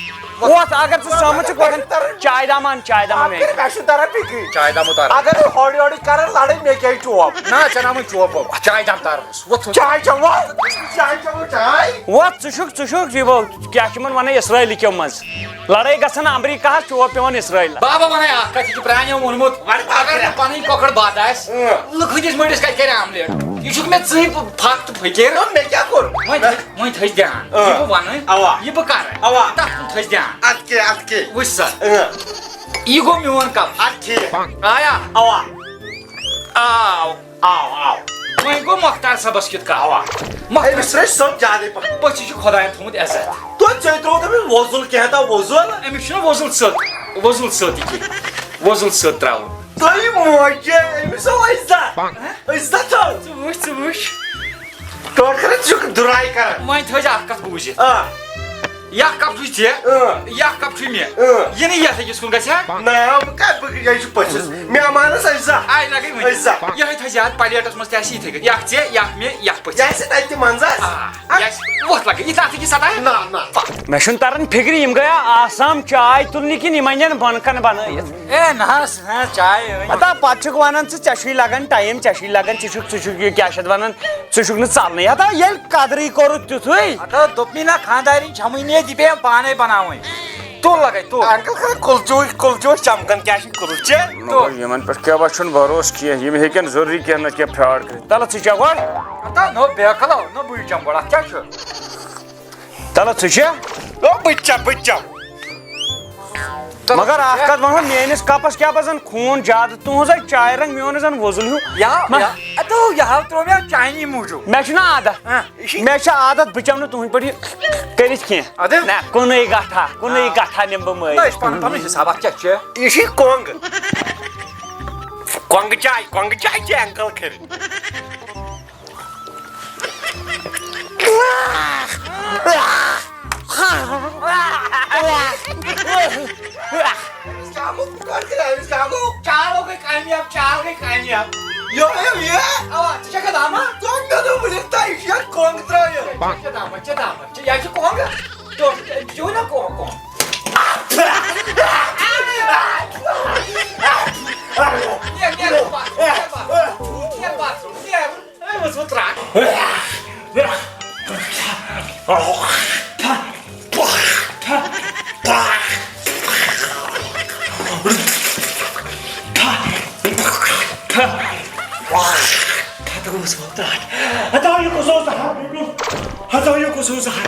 وۄتھ، اگر ژٕ سمجھ ژٕ کوتن، چاے دام اَن، چاے دام اَن۔ مےٚ چھُ تران فِکرِ۔ چاے دام اُتار۔ اگر نہٕ ہورٕ یورٕ کران لڑٲے، مےٚ کیٛاہ چھُ وۄب؟ نہ، ژےٚ نہ وۄنۍ چوب وۄب۔ چاے دام تارس۔ وۄتھ، وۄتھ۔ چاے چٮ۪مو؟ چاے چٮ۪مو، چاے؟ وۄتھ، ژٕ چھُکھ، ژٕ چھُکھ، یہِ گوٚو، کیٛاہ چھِ یِمن ونان، اسرائیلی کیو منٛز۔ لڑٲے گژھان امریکہس، چوب پٮ۪وان اسرائیلس۔ بابا ونان اکھ کتھ، یہِ چھُ پرٛانیو ووٚنمُت، اگر نہٕ پنٕنۍ کۄکر بد آسہِ، اۭں۔ لُکہٕ ہٕنٛدِس مٔڈِس کتہِ کرِ آملیٹ؟ یہِ چھُکھ مےٚ ژٕے پھکھ تہٕ فقیٖر۔ نہ، مےٚ کیٛاہ کوٚر؟ وۄنۍ تھٲ-، وۄنۍ تھٲوزِ دھیان۔ اۭں۔ یہِ بہٕ ونہٕ، اوا۔ یہِ بہٕ کرٕ۔ اوا۔ تتھ کُن تھٲوزِ دھیان۔ ادٕ کیٛاہ، ادٕ کیٛاہ۔ وٕچھ سا۔ اۭں۔ یہِ گوٚو میون کپ۔ ادٕ ٹھیٖک۔ آیا؟ اوا۔ آو۔ آو، آو۔ وۄنۍ گوٚو مۄختار صٲبس کیُتھ کَتھ۔ اوا۔ مۄختار أمِس رٔچھ سۄ زیادَے پَہن۔ بٔچھِ چھُ خۄدایَن تھوٚومُت عزت۔ توتہِ ژےٚ ترٛووُتھ أمِس وۄزُل کینٛہہ تہٕ وۄزُل۔ أمِس چھُنہ وۄزُل سیوٚد، وۄزُل سیوٚد یہِ کینٛہہ۔ وۄزُل سیوٚد ترٛاوُن۔ تُہۍ موجہِ أمِس آو عزت۔ ہہ؟ عزت آو۔ ژٕ وٕچھ، ژٕ وٕچھ۔ ٹوٹھ کَران، ژٕ چھُکھ دُراے کَران۔ وۄنۍ تھٲوزِ اَکھ کَتھ بوٗزِتھ۔ آ۔ یہِ اَکھ کَپ چھُے ژےٚ، اۭں۔ یہِ اَکھ کَپ چھُے مےٚ۔ اۭں۔ یہِ نہٕ یَتھ أکِس کُن گژھِ ہا؟ نہ، بہٕ کَتہِ، بہٕ یہِ چھُ پٔژھِس۔ مےٚ اَمانَس أجزا۔ آے لَگے وۄنۍ۔ أجزا۔ یِہوٚے تھٲیزِ اَتھ پلیٹَس منٛز تہِ آسہِ یِتھَے کٔنۍ۔ یہِ اَکھ ژےٚ، یہِ اَکھ مےٚ، یہِ اَکھ پٔژھِس۔ یہِ آسہِ تَتہِ تہِ منٛزَس۔ آ، یہِ آسہِ وۄتھ لَگے۔ یہِ تَتھ أکِس سَتاے؟ نہ، نہ۔ مےٚ چھُنہٕ تَران فِکرِ، یِم گٔیا آسام چاے تُلنہِ کِنہٕ یِم اَنن بۄنہٕ کَنہِ بَنٲیِتھ؟ اے نہ حظ، نہ، چاے أنۍ۔ ہتا پَتہٕ چھُکھ وَنان ژٕ، ژےٚ چھُے لَگان ٹایم، ژےٚ چھُے لَگان، ژٕ چھُکھ، ژٕ چھُکھ یہِ کیٛاہ چھِ اَتھ وَنان، ژٕ چھُکھ نہٕ ژَلنٕے۔ ہتا ییٚلہِ قدرٕے کوٚرُتھ تیُتھُے۔ ہتا دوٚپمَے نہ، خانٛدارِنۍ چھَمٕے نہٕ ییٚتہِ، یہِ پیٚیَم پانَے بَناوٕنۍ۔ تُل لَگَے، تُل۔ انکل خان کُلچوٗ، کُلچوٗ چَمکان کیٛاہ چھِ کُلچہِ؟ مگر یِمَن پٮ۪ٹھ کیٛاہ وَ چھُنہٕ بھروسہٕ کینٛہہ، یِم ہیٚکن ضروٗری کینٛہہ نَتہٕ کینٛہہ fraud کٔرِتھ۔ تَلہٕ ژٕ چےٚ گۄڈٕ۔ ہتا نو بیکھلو، نو بٕے چَمہٕ گۄڈٕ، اَتھ کیٛاہ چھُ؟ تَلہٕ ژٕ چےٚ۔ او، بہٕ تہِ چَمہٕ، بہٕ تہِ چَمہٕ۔ تَلہٕ مگر ژٕ اَکھ چےٚ۔ کَتھ وَنہٕ، میٛٲنِس کَپَس کیٛاہ پَزَن خوٗن زیادٕ؟ تُہٕنٛز ہے چاے رنٛگ، میون زَن وۄزُل ہیوٗ۔ یا، ما- یا، اَدٕ یہِ ہاو ترٛوو مےٚ چاینی موٗجوٗب۔ مےٚ چھُنہ عادت۔ ہاں۔ مےٚ چھِ عادت، بہٕ چَمہٕ نہٕ تُہٕنٛدۍ پٲٹھۍ یہِ کٔرِتھ کینٛہہ۔ اَدٕ؟ نہ، کُنُے گَٹھا، کُنُے آ۔ گَٹھا نِمہٕ بہٕ مٔلۍ۔ نہ، یہِ چھُ پَنُن پَنُن حِساب، اَتھ کیٛاہ چھُ؟ یہِ چھِ کۄنٛگ۔ کۄنٛگہٕ چاے، کۄنٛگہٕ چاے چھِ انکل کٔرِتھ۔ أمِس کیٛاہ گوٚو؟ کَر کٔرِو أمِس کیٛاہ گوٚو؟ چال گٔے کامیاب، چال گٔے کامیاب۔ یہِ، یہِ، یہِ۔ اَوا، ژٕ چھَکھ اَتھ اَما؟ ژٕ وَن مےٚ دوٚپ وٕنیُک تام، یہِ چھُ یَتھ کۄنٛگ ترٛٲوِتھ۔ ژٕ چھَکھ اَتھ اَما، ژٕ چھَکھ اَتھ اَما۔ ژٕ، یہِ چھِ کۄنٛگ۔ ژٕ، ژٕ چھُکھ نا کۄنٛگ، کۄنٛگ۔ نیر، نیر، نیر، نیر، نیر۔ أمۍ اوس وۄنۍ ترٛٹھ۔ ہتا یہِ کُس اوس زہر؟ ہتا یہِ کُس اوس زہر؟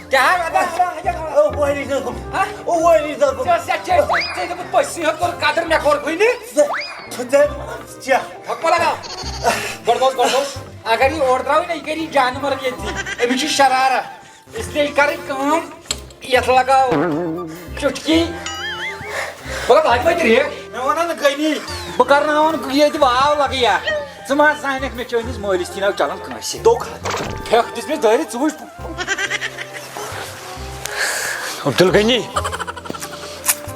کیٛاہ حظ؟ اوہری زدُم۔ ہا؟ اوہری زدُم۔ ژےٚ ٲس یَتھ جایہِ، ژےٚ، ژےٚ دوٚپُتھ پٔژھۍ سٕے ہیوٚت کوٚر قدر، مےٚ کوٚر کُنہِ۔ ژٕ، ژٕ، ژٕ۔ حکمہ لگاو۔ گۄڈٕ گوٚژھ، گۄڈٕ گوٚژھ۔ اگر یہِ اورٕ درٛاوٕے نہ، یہِ کَرِ یہِ جانور ییٚتی۔ أمِس چھِ شرارت۔ اس لیے کرٕنۍ کٲم، یتھ لگاو چُٹکی۔ مطلب، اتھ وۄنۍ ترٛیش۔ مےٚ وَنان نہٕ غنی۔ بہٕ کرناوَن ییٚتہِ واو لگٕے یا۔ ژٕ ما زانکھ مےٚ چٲنِس مٲلِس تھی ناو چلان کٲنٛسہِ۔ دوٚگ ہا۔ پھٮ۪کھ دِژ مےٚ دٲرِتھ، ژٕ وٕچھ۔ عبدالغنی۔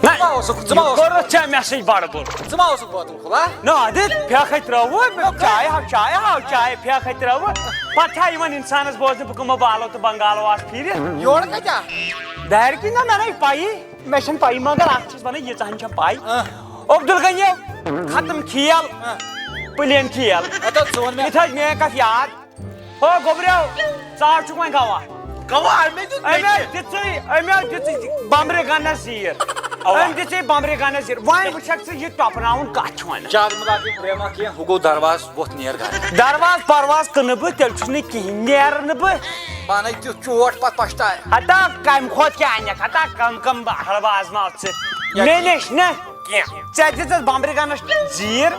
نہ، ژٕ ما اوسُکھ، ژٕ ما اوسُکھ۔ کوٚرُتھ ژےٚ مےٚ سۭتۍ بڑٕ بوٚڑ۔ ژٕ ما اوسُکھ بوتل؟ ہا؟ نہ، اَدٕ پھیکھَے ترٛٲوٕ، مےٚ چایہِ ہاو، چایہِ ہاو، چایہِ پھیکھَے ترٛٲوٕ۔ پَتہٕ چھا یِوان اِنسانَس بوزنہٕ، بہٕ کٕمو بالو تہٕ بنگالو آس پھیٖرِتھ؟ یورٕ کَتہِ آ؟ دارِ کِنۍ نہ، مےٚ نَے پَیی، مےٚ چھَنہٕ پَیی، مگر اَکھ چیٖز وَنَے، ییٖژاہ ہَن چھَم پَے۔ آ۔ عبدالغنی، ختم کھیل، آ۔ پٕلین کھیل۔ اَدٕ ژٕ وَن مےٚ۔ یہِ تھٲے میٛٲنۍ کَتھ یاد۔ ہو گوٚبریو، ژٕ حظ چھُکھ وۄنۍ گواہ۔ گواہ، أمۍ دیُت أمۍ مےٚ حظ تہِ۔ دِژٕے، أمۍ حظ دِژٕے بمبرِ گنس زیٖر۔ اوا۔ أمۍ دِژٕے بمبرِ گنس زیٖر۔ وۄنۍ وٕچھکھ ژٕ یہِ ٹۄپراوُن کَتھ چھُ وَنان۔ زیادٕ مہٕ لاگٕے پرٛیما کینٛہہ، ہُہ گوٚو دروازٕ وۄتھ نیر گرٕ۔ دروازٕ پرواز کٕنہٕ بہٕ، تیٚلہِ چھُس نہٕ کِہیٖنۍ، نیرٕ نہٕ بہٕ۔ پانے تیُتھ چوٹ پتہٕ پشتاے۔ ہتا کَمہِ کھۄتہٕ کیٛاہ اَنَکھ؟ ہتا کَم کَم بہٕ ہرواز ما ژٕ؟ یا مےٚ نِش نہ۔ کینٛہہ۔ ژےٚ دِژٕس بمبرِ گنس زیٖر۔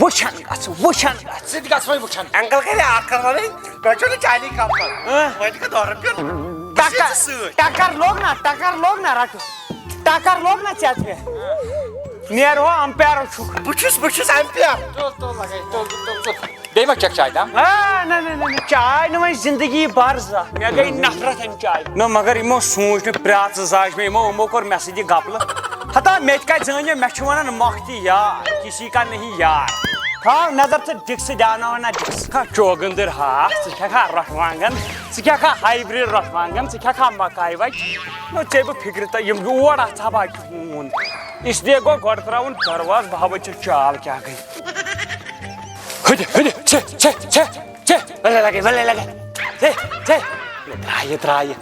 وٕچھان گژھ، وٕچھان گژھ۔ ژٕ تہِ گژھ وۄنۍ وٕچھان۔ انکل کرِ اکھ کتھ ونٕنۍ، تۄہہِ چھو نہٕ چانی کپ کرُن۔ اۭں۔ وۄنۍ تہِ کتھ دہ رۄپیہِ۔ ٹکر، سۭتۍ۔ ٹکر لوگ نا، ٹکر لوگ نا، رٹو۔ ٹکر لوگ نا ژےٚ مےٚ۔ نیرو امپیرو چھُکھ۔ بہٕ چھُس، بہٕ چھُس امپیر۔ تُل، تُل، لگے، تُل، تُل، تُل، تُل۔ بیٚیہِ ما چکھ چاے دام؟ آ، نہ، نہ، نہ، نہ، چاے نہٕ وۄنۍ زندگی بھر زانٛہہ۔ مےٚ گٔے نفرت امہِ چایہِ۔ نہ، مگر یِمو سوٗنٛچ نہٕ، پرٛاژٕ زاج مےٚ یِمو، یِمو کوٚر مےٚ سۭتۍ یہِ گپلہٕ۔ ہتا، مےٚ تہِ کتہِ زٲنۍ، مےٚ چھِ ونان مۄکھ تہِ یار، کسی کا نہیں یار۔ تھاو نظر ژٕ ڈِکسہٕ دیاوناوان نہ ڈِکسہٕ۔ کھا چوگندر ہاکھ، ژٕ کھٮ۪کھا رۄٹھ وانگن، ژٕ کھٮ۪کھا ہایبرڈ رۄٹھ وانگن، ژٕ کھٮ۪کھا مکاے وچہِ۔ نہ ژےٚ بہٕ فکرِ تہ یِم یور اژھ ہا بہٕ اَتہِ ہوٗن۔ اس لیے گوٚو گۄڈٕ ترٛاوُن دروازٕ، بہٕ ہا وٕچھِ چال کیٛاہ گٔے۔ ہُتہِ، ہُتہِ، ژھِ، ژھِ، ژھِ، ژھِ۔ ولے لگے، ولے لگے۔ ژھِ، ژھِ۔ درٛایہِ، درٛایہِ۔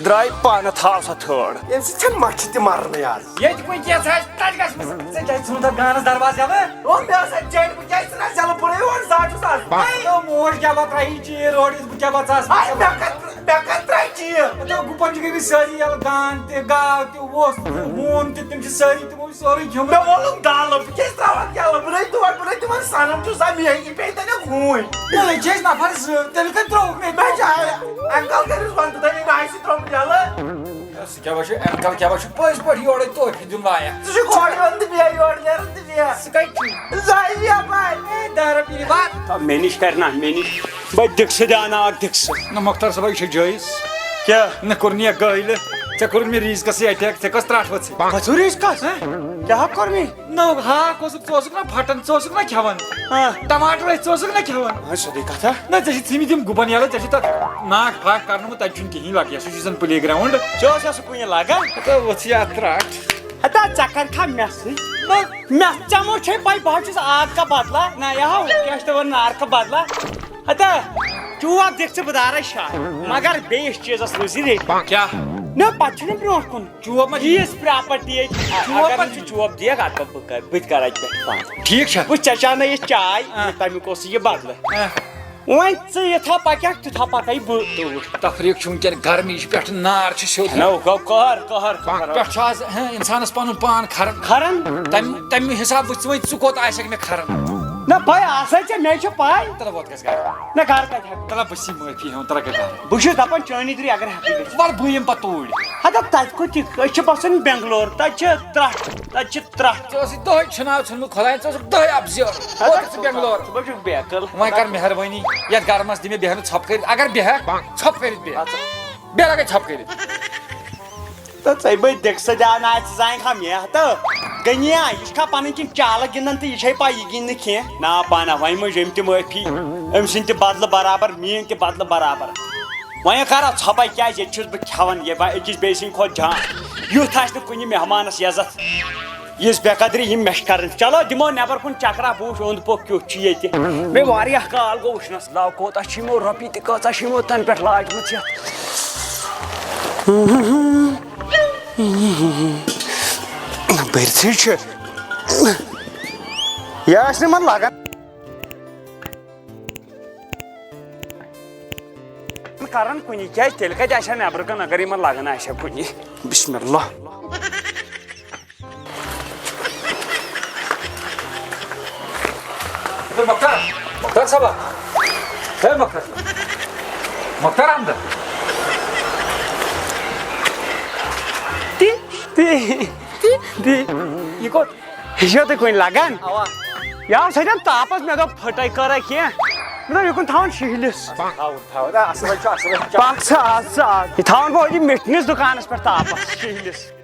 درٛایہِ پانہٕ، تھاو سا تھٲڑ۔ ییٚمہِ سۭتۍ چھَنہٕ مَچھِ تہِ مَرنٕے آز۔ ییٚتہِ کُنہِ کینٛژھا آسہِ، تَتہِ گژھِ مےٚ۔ ژےٚ کیٛازِ ژھُنُتھ اَتھ گانَس دروازٕ یَلہٕ؟ او، مےٚ ٲس اَتہِ چیٚنۍ، بہٕ کیٛازِ ژھٕنہٕ اَتھ یَلہٕ؟ بہٕ ہے یور زاٹُس آز۔ ہے، نو موج کیٛاہ پَتہٕ ترٛایہِ چیٖر اورٕ یُتھ، بہٕ کیٛاہ پَتہٕ ژاس؟ ہے، مےٚ کَتہِ، مےٚ کَتہِ ترٛایہِ چیٖر؟ تہٕ گُپَن چھِ گٔمٕتۍ سٲری یَلہٕ، گان تہِ، گاو تہِ، ووٚژھ تہِ، ہوٗن تہِ، تِم چھِ سٲری تِمو سورُے کھیوٚمُت۔ مےٚ ووٚنُم دالہٕ، بہٕ کیٛازِ ترٛاوَکھ یَلہٕ؟ بہٕ نَے تور، بہٕ نَے تِمَن سَنان چھُس، زَن مےٚ ہیٚکہِ پیٚیہِ تَتٮ۪ن ہوٗنۍ۔ نہ، أسۍ چھِ أسۍ نفر زٕ، تیٚلہِ کَتہِ ترٛووُکھ مےٚ؟ مےٚ چھِ انکل کٔرِس وَن تہٕ تٔمۍ آسہِ ترٛوومُت یَلہٕ۔ سُہ کیٛاہ وۄنۍ چھُ، انکل کیٛاہ وۄنۍ چھُ پٔزۍ پٲٹھۍ یورَے تحفہٕ دیُن لایق؟ ژٕ چھُکھ ہورٕ یِوان تہٕ بیٚیہِ یورٕ نیران تہٕ بیٚیہِ۔ سُہ کَتہِ چھُ؟ زاہدی اپٲرۍ۔ اے، دارا پیٖرِ بار۔ آ، مےٚ نِش کَرِ نہ، مےٚ نِش۔ بہٕ دِکسہٕ دیٛاوناو اَکھ دِکسہٕ۔ نہ، مۄختار صٲبا، یہِ چھا جٲیِز؟ کیٛاہ؟ نہ کوٚر نہٕ یَتھ گٲلۍ، ژےٚ کوٚرُتھ مےٚ ریٖزکَسٕے اَٹیک، ژےٚ کۄس ترٛٹھ ؤژھٕے؟ پَتہٕ ریٖزکَس؟ ہہ؟ کیٛاہ کوٚر مےٚ؟ نہ، ہاکھ اوسُکھ، ژٕ اوسُکھ نہ پھٹان، ژٕ اوسُکھ نہ کھٮ۪وان۔ ہاں۔ ٹماٹر ٲسۍ، ژٕ اوسُکھ نہ کھٮ۪وان۔ ہاں، سیوٚدُے کتھا۔ نہ، ژےٚ چھِ ژھٕنمٕتۍ یِم گُپن یلہٕ، ژےٚ چھِ تتھ ناک پھاک کرنومُت، تتہِ چھُنہٕ کِہیٖنۍ لگان، سُہ چھُ زن پلے گراؤنڈ۔ ژےٚ اوس سُہ کُنہِ لگان؟ ہتا وۄتھ یہِ اتھ ترٛٹھ۔ ہتا ژےٚ کرکھا مےٚ سۭتۍ؟ نہ۔ مےٚ، ژےٚ مو چھے پاے بہٕ حظ چھُس آگ کا بدلہ، نہ یہِ ہا کیٛاہ چھِ دپان نار کا بدلہ۔ ہتا چوب دِکھ ژٕ بہٕ دارے شاہ، مگر بیٚیِس چیٖزس روٗزِ ریڈی۔ کیٛاہ؟ نہ، پتہٕ چھُنہٕ برونٛٹھ کُن۔ چوب ما چھُ؟ ییٖژ پراپرٹی ییٚتہِ۔ چوب اگر ما نہٕ چھُ؟ ژٕ چوب دِکھ، اتھ پٮ۪ٹھ بہٕ کرٕ، بہٕ تہِ کرٕ اتہِ پٮ۪ٹھ پانہٕ۔ ٹھیٖک چھا؟ وٕچھ، ژےٚ چانٲیِتھ چاے، آ۔ تمیُک اوس یہِ بدلہٕ۔ آ۔ وۄنۍ ژٕ یِتھا پککھ، تیُتھا پکے بہٕ۔ تفریٖق چھُ وٕنکٮ۪ن گرمی، یہِ چھُ پٮ۪ٹھٕ نار چھُ سیوٚد۔ نہ، گوٚو قہر، قہر، قہر۔ پٮ۪ٹھٕ چھُ آز، ہہ، انسانس پنُن پان کھران۔ کھران؟ تمہِ، تمہِ حساب وٕچھ ژٕ وۄنۍ، ژٕ کوٗت آسکھ مےٚ کھران۔ نہ، پاے آسے ژےٚ، مےٚ چھِ پاے۔ تلہ ووت گژھ گرٕ۔ نہ، گرٕ کتہِ ہٮ۪کہٕ؟ تلہ بہٕ ژھٕنہٕ معٲفی ہٮ۪وان، تلہ گژھ گرٕ۔ بہٕ چھُس دپان چٲنی دٕرے اگر ہٮ۪کہٕ گٔژھِتھ۔ وَلہٕ بہٕ یِمہٕ پتہٕ توٗرۍ۔ ہتا تتہِ کوٚت یہِ؟ أسۍ چھِ بسان بنگلور، تتہِ چھِ ترٛٹھ، تتہِ چھِ ترٛٹھ۔ ژےٚ اوسُے دۄہے چھُناو ژھُنمُت خۄداین، ژٕ اوسُکھ دۄہے اپزیور۔ ہتا ووتُکھ ژٕ بنگلور۔ ژٕ ما چھُکھ بیقل؟ وۄنۍ کر مہربٲنی، یتھ گرمس دِ مےٚ بیہنہٕ ژھۄپہٕ کٔرِتھ، اگر بیہکھ، ژھۄپہٕ کٔرِتھ بیہہ۔ اچھا۔ بیہہ لگے ژھۄپہٕ کٔرِتھ۔ تہٕ ژَے بٔتۍ دِکھ سۭتۍ آو نہ، ژٕ زانکھا مےٚ تہٕ غنیا، یہِ چھُکھا پنٕنۍ کِنۍ چالہٕ گِنٛدان تہٕ یہِ چھے پَے یہِ گِنٛدِ نہٕ کینٛہہ؟ نا پانہ، وۄنۍ مٔنٛج أمۍ تہِ معٲفی، أمۍ سٕنٛدۍ تہِ بدلہٕ برابر، میٛٲنۍ تہِ بدلہٕ برابر۔ وۄنۍ کَرو ژھۄپَے کیٛازِ، ییٚتہِ چھُس بہٕ کھٮ۪وان یہِ وۄنۍ أکِس بیٚیہِ سٕنٛدِ کھۄتہٕ جان۔ یُتھ آسہِ نہٕ کُنہِ مہمانَس عزت، یِژھ بے قدری یِم مےٚ چھِ کَرٕنۍ۔ چلو دِمو نٮ۪بر کُن چکرا، بہٕ وٕچھِ اوٚنٛد پوٚک کیُتھ چھُ ییٚتہِ۔ مےٚ واریاہ کال گوٚو وٕچھنَس۔ لو کوتاہ چھِ یِمو رۄپیہِ تہِ کۭژاہ چھِ یِمو تَنہٕ پٮ۪ٹھ لاجمٕژ یَتھ۔ بٔرۍتھٕے چھِ۔ یہِ آسہِ نہٕ یِمن لگان۔ کران کُنہِ، کیٛازِ تیٚلہِ کتہِ آسہِ ہا نٮ۪برٕ کَنہِ اگر یِمن لگان آسہِ ہا کُنہِ۔ بسم اللہ۔ ہے مختار، مختار صٲبا، ہے مختار، مختار احمد۔ تی، تی، تی، تی۔ یہِ کوٚت؟ یہِ چھا تۄہہِ کُنہِ لگان؟ اوا۔ یہِ آو سٲرِم تاپس، مےٚ دوٚپ پھٕٹے کٔرا کینٛہہ۔ مےٚ دوٚپ یہِ کُن تھاوُن شِہلِس۔ تھاوُن، تھاوُن۔ ہے، اصل حظ چھُ، اصل حظ چھُ۔ پکھ سا، از سا، از۔ یہِ تھاوُن بہٕ أتی مِٹھنِس دُکانس پٮ۪ٹھ تاپس، شِہلِس۔